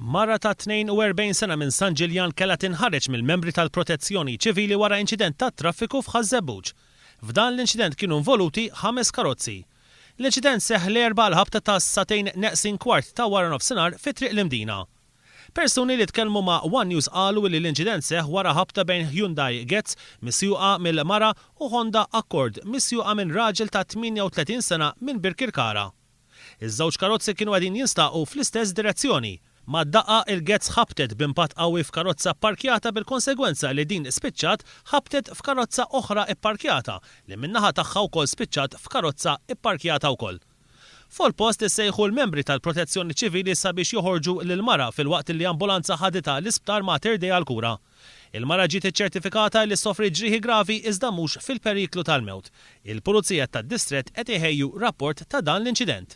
Mara ta' 42 sena minn San Ġiljan kellha tinħareġ mill-membri tal-Protezzjoni Ċivili wara inċident tat-traffiku f'Ħaż-Żebbuġ. F'dan l-inċident kienu involuti ħames karozzi. L-inċident seħħ l-Erbgħa għall-ħabta tas-sagħtejn neqsin kwart ta' waranofsinhar fi Triq l-Imdina. Persuni li tkellmu ma' one News qalu li l-inċident seħħ wara ħabta bejn Hyundai Getz misjuqa mill-mara u Honda Accord misjuqa minn raġel ta' 38 sena minn Birkirkara. Iż-żewġ karozzi kienu qegħdin jinstaqu fl-istess direzzjoni. Mad-daqqa, il-Getz ħabtet b'impatt qawwi f'karozza pparkjata bil-konsegwenza li din spiċċat ħabtet f'karozza oħra pparkjata li min-naħa tagħha wkoll spiċċat f'karozza pparkjata wkoll. Fuq il-post issejħu l-membri tal-Protezzjoni Ċivili sabiex joħorġu lill-mara filwaqt li ambulanza ħaditha l-Isptar Mater Dei għall-kura. Il-mara ġiet iċċertifikata li sofriet ġrieħi gravi iżda mhux fil-periklu tal-mewt. Il-Pulizija tad-Distrett qed iħejju rapport ta' dan l-inċident.